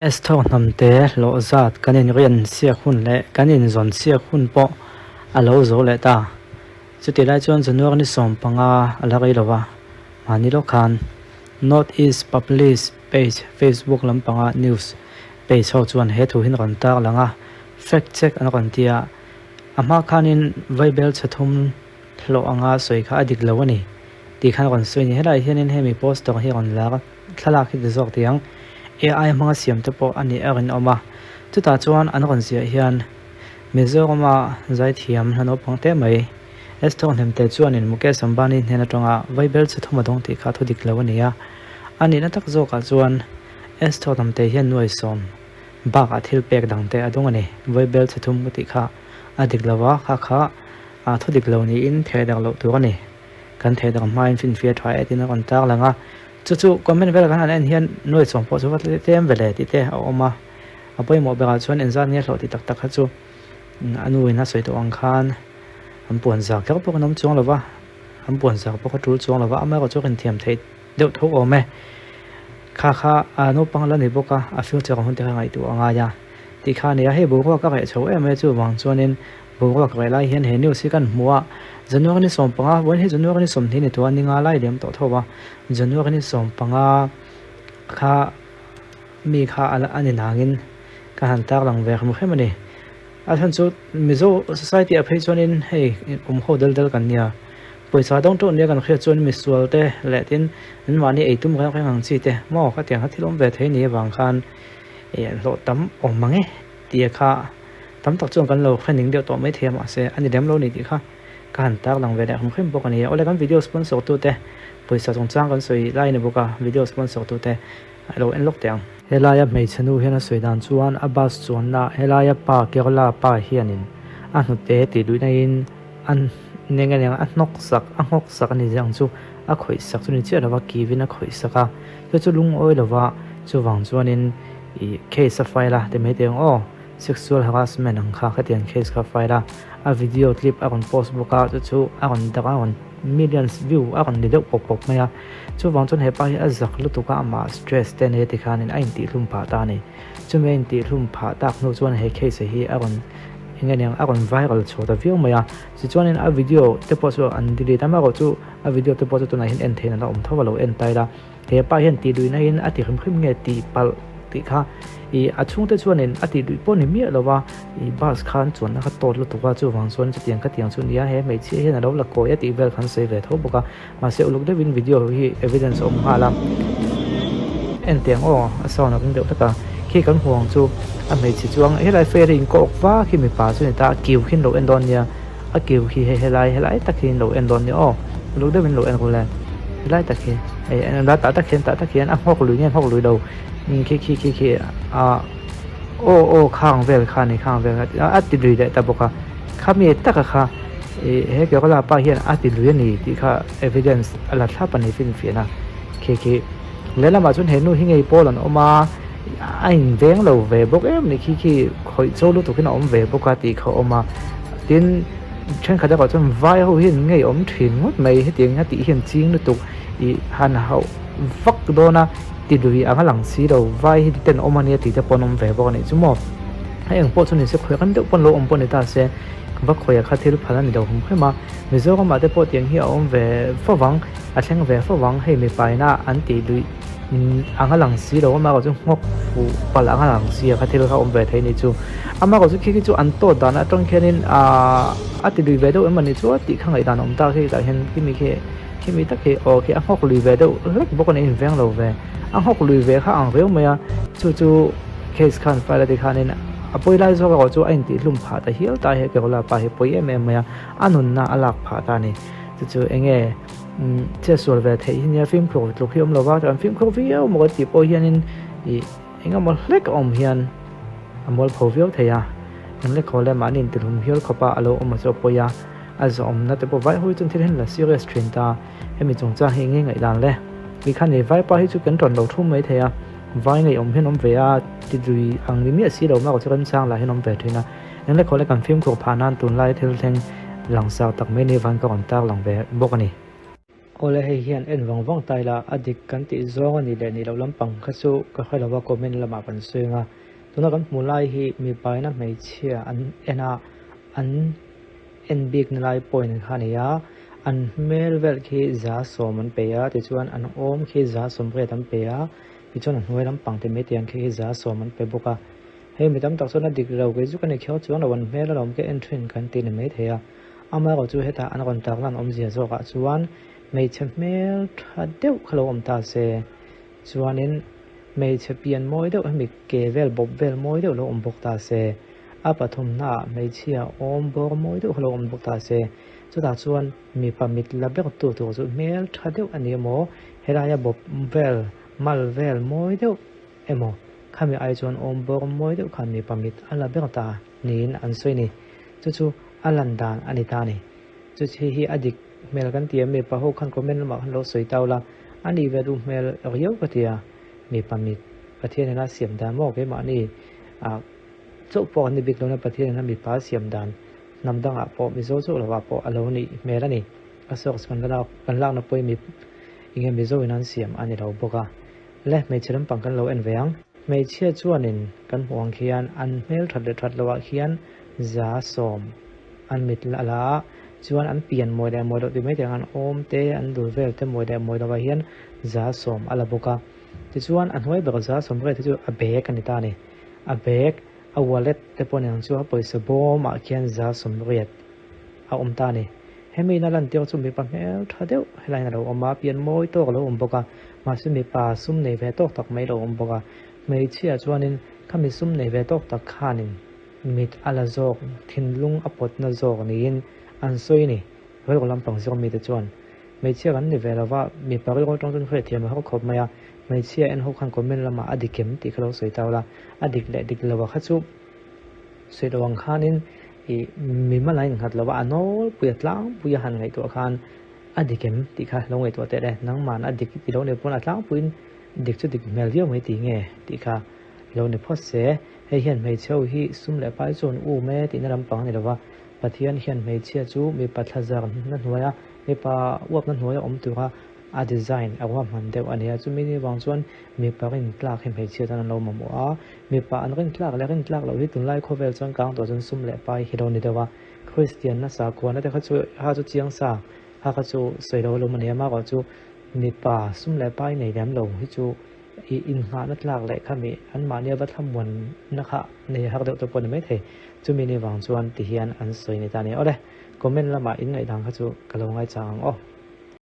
Esther hnamte hlawh zat kan inrian siak hun leh kan inzawn siak hun pawh a lo zo leh ta. Chutih lai chuan January ni 15 a la rei lo va, mahni lawk khan North East Publish page Facebook lampanga news page ho chuan he thu hi an rawn tar lang a, fact check an rawn ti a, a hma khanin vaibel chhe thum hlawh anga sawi kha a dik lo a ni tih khan rawn sawi a ni. Helaiah hianin hemi poster hi rawn lar a. Thlalak hi ti zawk tih ang. AI hmanga siam te pawh a nih a rinawm a. Chutah chuan an rawn ziah hian Mizorama zaithiam hla naupang te mai Esther Hnemte chuanin Mukesh Ambani hnen atanga Vaibel chhe thum a dawng tih kha thu dik lo a ni a. A nihna tak zawkah chuan Esther Hnamte hian nuai sawm bakah thil pek dang te a dawng a ni. Vaibel chhe thum ka tih kha a dik lo a, kha kha thu dik lo niin theh dak loh tur a ni. Kan theh dak hmain finfiah tha e tiin a rawn tar lang a. Chu chu comment vel kan han en hian nuai chawm pawh chu va tlem ve le tih te a awm a, a pawimawh berah chuan engzat nge hlawh tih tak tak kha chu a nu in a sawi tawh ang khan an puan zar kher pawh kan awm chuang lo va, an puan zar pawh kha tul chuang lo va, amaherawh chu kan thiam theih deuh tho awm e. Kha kha a naupang la ni bawk a, a future hun te kha ngaihtuah a ngai a tih kha a ni a, hei boruak a reh chho em mai chuvang chuanin Boruak reh lai hian he news hi kan hmu a, January ni 15, vawiin hi January ni 20 ni tawh a, ni nga lai liam tawh tho a, January ni 15 kha mi kha a ni nangin ka han tarlang ve hrim hrim a ni. A chhan chu Mizo society ah phei chuanin hei awm ho del del kan nia, pawisa dawng teuh nia kan hriat chuan misual te leh tin an mahni ei tum reng reng ang chi te maw khatiang kha thil awm ve thei ni avang khan hlawh tam awm mang e tia kha Tam tak chuan kan lo hre ning deuh tawh maithei a mahse a ni lem lo ni tih kha ka han tar lang ve leh hrim hrim bawk a ni. Awle kan video sponsor tute pawisa chungchang kan sawi lai a ni bawk a, video sponsor tute a lo en lawk teh ang. Helaia hmeichhe nu hian a sawi dan chuan a bus chuanna helaia pa Kerala pa hianin a hnute tih luihna in a neng a niang a hnawk sak a nghawk sak a ni ang chu a khawih sak chu ni chiah lova kivin a khawih sak a chu chu lungawi lova chuvang chuanin ih case a file a ti mai teh ang aw. Sexual harassment ang kha khatiang case kha file a, a video clip a rawn post bawk a, chu chu a rawn dak a, a rawn millions view a rawn ni deuh pawp pawp mai a. Chuvang chuan hepa hi a zak lutuk a, amah stress te nei tikhanin a intihhlum phah ta a ni. Chumi a intihhlum phah tak hnu chuan he case hi a rawn eng nge niang a rawn viral chhuah ta viau mai a. Tichuanin a video te pawh chu an delete a, amaherawh chu a video te pawh chu tunah hian en theihna la awm tho a lo en ta ila. He pa hian tih luihna in a ti hrim hrim nge tih palh tih kha ih a chhungte chuanin a tih luih pawh ni miah lo a, ih bus khan chuanna kha tawt lutuk a, chuvang chuan chutiang ka tiang chu nia he hmeichhia hian a lo la kawi a tih vel khan sawi ve tho bawk a, mahse uluk deuhin video hi evidence a awm nghal a, en teh ang aw a sound a ring deuh hlek a, khi kan hmu ang chu a hmeichhe chuang helai fare in kawk vak hi mipa chu ni ta a kiu khi an lo en dawn nia. A kiu khi hei helai helai tak hi in lo en dawn nia aw uluk deuhin lo en ru le helai tak hi hei en la tah tak hian tah tak hian a nghawk lui nge nghawk lui lo khi khi khi khi ah aw aw khang vel kha a ni khang vel kha a ti lui leh ta bawk a khami taka kha ih he kerala pa hian a ti lui a ni tih kha evidence a la thlap a ni finfiahna khi khi lehlamah chuan he nu hi ngei pawl an awm a a inveng lo ve bawk em a ni khi khi khawih chaw lutuk hian a awm ve bawk a tih kha a awm a tin thenkhat erawh chuan vai ho hian ngei awm thin ngawt mai hetiang a tih hian ching lutuk ih han hauh vak dawn a ti lui ang a lang si lo vai hi ten awm a nia tih te pawh an awm ve bawk a nih chu maw hei eng pawh chu ni se khawi rem deuh pawn lo awm pawh ni ta se va khawiah kha thil phal a ni lo hum hrim a Mizoramah te pawh tiang hi a awm ve fo vang a thleng ve fo vang hei mipa ina an tih luih Ang a lang si lo amaherawh chu nghawk fuh palh ang a lang si a kha thil kha awm ve thei a ni chu. Amaherawh chu khi khi chu an tawt dan atang khianin ahh a ti lui ve deuh em a ni chu a tih kha ngaihdan a awm ta khi tah hian khimi khi khimi tak hi aw khi a nghawk lui ve deuh hlek bawk a ni a inveng lo ve. A nghawk lui ve kha ang riau mai a chu chu case khan file a ti khanin a pawi lai zawk erawh chu a intihhlum phah ta hial ta he Kerala pa hi pawi em em mai a a nunna a lak phah ta a ni. Chu chu eng nge. Chhiat sual ve theih hi nia fimkhur tluk hi awm lo va, chuan fimkhur viau maw kan tih pawh hianin ih eng emaw hlek a awm hian a mualpho viau thei a, eng lek haw leh mahni intihlum hial khawp a alo awm a chu a pawi a, a zawhawmna te pawh vai hawi chuan thil hian la serious thin ta, hemi chungchang hi enge ngaihdan le? Ti khan ih vaipa hi chu kan tawn lo thum mai thei a, vai ngeiawm hian awm ve a, ti lui ang ni miah si lo mah chu remchang lah hian awm ve thin a, eng lek haw leh kan fimkhur phah nan tunlai thil thleng Langsar tak mai ni van ka rawn tar lang ve bawk a ni. Awle hei hian en vang vang ta ila a dik kan tih zawng a nih leh nih loh lampang kha chu ka hre lo a comment lamah kan sawi ang a. Tuna kan hmuh lai hi mipa ina hmeichhia an en a an en bik na lai point kha a nei a, an hmel vel khi 10% an pe a tichuan an awm khi 80% an pe a tichuan a hnuai lampang te mai tiang khi hi 10% an pe bawk a. Hei mi tam tak chuan a dik lo kei chu ka ni kher chuang lo an hmel alawm ka en thin kan ti ni maithei a. Amaherawh chu hetah an rawn tarlan awmzia zawkah chuan hmeichhe hmel tha deuh kha lo awm ta se. Chuanin hmeichhe pian mawi deuh hemi ke vel bawp vel mawi deuh lo awm bawk ta se. A pathumnaah hmeichhia awm bawr mawi deuh kha lo awm bawk ta se. Chutah chuan mipa mit la ber tu tur chu hmel tha deuh a ni emaw helaia bawp vel mal vel mawi deuh emaw khami ai chuan awm bawr mawi deuh khan mipa mit a la ber ta niin an sawi a ni. Chu chu a lan dan a ni ta a ni. Chu chi hi a dik hmel kan ti a, mipa ho khan comment lamah khan lo sawi tau la, a nih ve duh hmel riau ka ti a, mipa mit Pathian ina siam dan maw keimahni ah chauh pawh an ni bik lo na Pathian ina mipa a siam dan hnam dangah pawh Mizo chauh lovah pawh a lo nih hmel a ni. A source kan la kan lakna pawhin mi enge Mizo in an siam a ni lo bawk a. Le hmeichhe lampang kan lo en ve ang. Hmeichhia chuanin kan hmuh ang khian an hmel that leh that loh ah khian 10% an mit la la a, chuan an pian mawi leh mawi loh ti mai thei ang an awm te an dul vel te mawi leh mawi loh ah hian 10% a la bawk a. Tichuan a hnuai ber 80% hi chu a bag a ni ta a ni. A bag, a wallet te pawh ni ang chu a pawisa bawm ah khian 80% a awm ta a ni. Hemi ina lantir chu mipa hmel tha deuh helaiin a lo awm a, pian mawi tawk a lo awm bawk a, mahse mipa sum nei ve tawk tak mai a lo awm bawk a. Hmeichhia chuanin khami sum nei ve tawk tak khanin mit a la zawk, thinlung a pawtna zawk niin an sawi a ni. Rilru lampang zawk mite chuan hmeichhia kan ni ve lo va, mipa rilru atang chuan hriatthiam a har khawp mai a, hmeichhia en ho khan comment lamah a dik em tih kha lo sawi tau la, a dik leh dik lo a kha chu sawi lo ang khanin Ih, mi hma lain nghat lova a nawlpui a tlangpui a han ngaihtuah khan a dik em tih kha lo ngaihtuah teh le, nangman a dik ti lo ni pawn a tlangpuiin dik chu dik hmel viau mai tih nge tih kha lo ni phawt se. Hei hian hmeichhe ho hi sum leh pai chuan um e tihna lampang a ni lova, Pathian hian hmeichhia chu mipa thlazar na hnuaia mipa uapna hnuaia awm tura A design a ruahman deuh a nia, chumi ni vang chuan mipa rintlak hi hmeichhia chuan an lo mamawh a, mipa an rintlak leh rintlak loh hi tunlai khawvel chuan kang tawh chuan sum leh pai hi lo ni deuh a, Kristian na sakhuana te kha chu ha chu chiang sa ha kha chu sawi lo lawm a nia, amaherawh chu mipa sum leh pai nei lem lo hi chu ih innghahna tlak leh khami anmahnia va thlamuanna kha nei har deuh te pawh a ni maithei, chumi ni vang chuan ti hian an sawi ni ta a ni. Awle, comment lamah inngaihdan kha chu ka lo ngaichang ang aw.